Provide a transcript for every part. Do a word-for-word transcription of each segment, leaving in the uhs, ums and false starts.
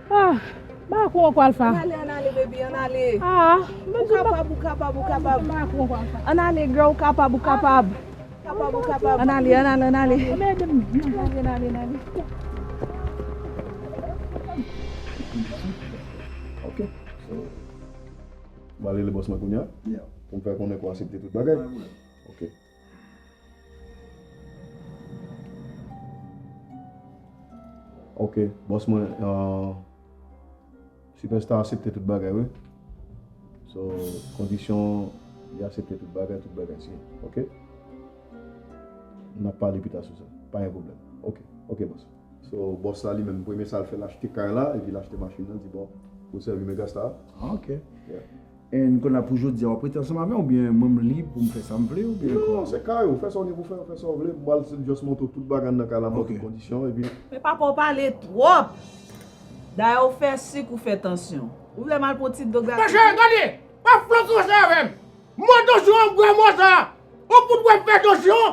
Ah, m pa kwè ankò, Alpha. Ann ale, ann ale, baby, ann ale. Ah, ou kapab, ou kapab, ou kapab. M pa kwè ankò, Alpha. Ann ale, girl, ou kapab, ou kapab. Kapab, ou kapab. Ann ale, ann ale, ann ale. Ann ale, ann ale, ann ale. Ok. So, m ale le boss mwen kounye a. Yeah. Pou m fè konnen ke w aksepte tout bagay. Ok. Ok, boss mwen, euh, Superstar aksepte tout bagay, wi. So, kondisyon, li aksepte tout bagay, tout bagay siyen. Ok? N ap pale pita sou sa. Pa gen pwoblèm. Ok, ok, boss. So, boss la li menm, premye sa l fè, l achte kay la, epi l achte machin nan, di, bon, pou sèvi Megastar. Ah, ok. Yeah. And kounye a pou jodi a, w ap rete ansanm avè m oubyen mwen m lib pou m fè sa m vle oubyen kòman? Non, se kay ou, fè sa w gen pou fè, fè sa w vle. M pral just montre w tout bagay nan kay la, montre w kondisyon, epi. Men papa w pale twòp. Dayè w fè sik ou fè tansyon. Ou vle m al pran ti dlo gratis? Monchè, gade, pa flanke ansanm avè m. Mwen tansyon an, m pran mwen sa. Ou fout wè m fè tansyon?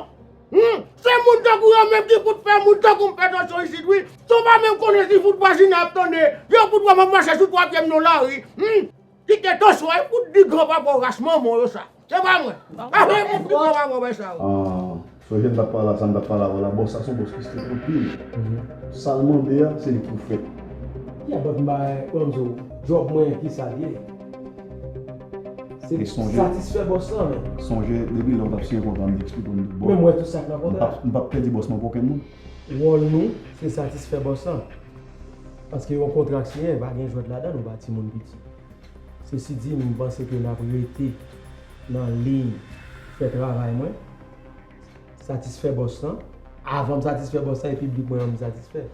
Hmm? Se moun tankou yo menm ki fout fè moun tankou m fè tansyon isit, wi. Si w pa menm konnen si fout vwazina ap tande, yo fout wè m ap mache sou twa pye m nan lari. Hmm? Kite tansyon an, e fout di granpapa w ras manman w yo sa. Se pa mwen. Pa mwen fout di granpapa w sa. Ah, sonje m t ap pale a sa, m t ap pale avè w la. Bòs sa se yon bòs ki strik anpil. Sa l mande a, se li k pou fè. Yeah, but m bay, kòm di w, job mwen, ki sa l ye? Se satisfè bòs lan, men. Sonje, depi lè w t ap siyen kontra, m te eksplike w tout bon. Men m wè tout sa k nan kontra. M p ap, m p ap pèdi bòs mwen pou okenn moun. Wòl nou, se satisfè bòs lan. Paske yon kontra k siyen, pa gen jwèt ladan l, ou pa timoun piti. Sesi di, m panse ke n ap rete nan liy fè travay mwen, satisfè bòs lan. Avan m satisfè bòs lan, e piblik mwen an m satisfè.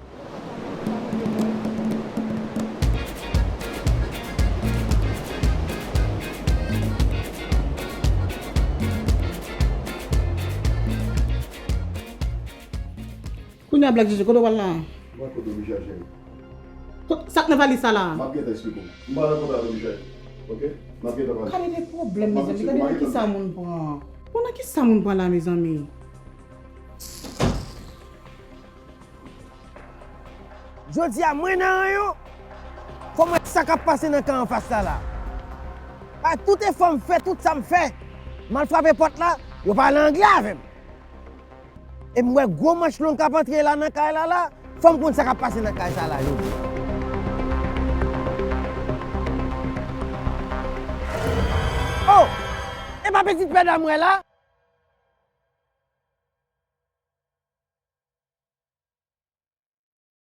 Kounye a, Black Jojo, kote w pral la? Mwen kote w deja, cheri. Kot, sa k nan valiz sa la? M ap gentan eksplike w. M pa nan kontra deja, ok? M ap gentan pale. Kalite pwoblèm, mezanmi. Gade nan kisa moun pran. Bon, nan kisa moun pran la, mezanmi? Jodi a, mwen nan ranyon. Fò m wè sa k ap pase nan kan anfas la la. A tout efò m fè, tout sa m fè, m al frape pòt la, yo pale anglè avè m. E m wè gwo manch long k ap antre la nan kay la la, fò m konn sa k ap pase nan kay sa la jodi. Oh! E pa pitit pèda m wè la?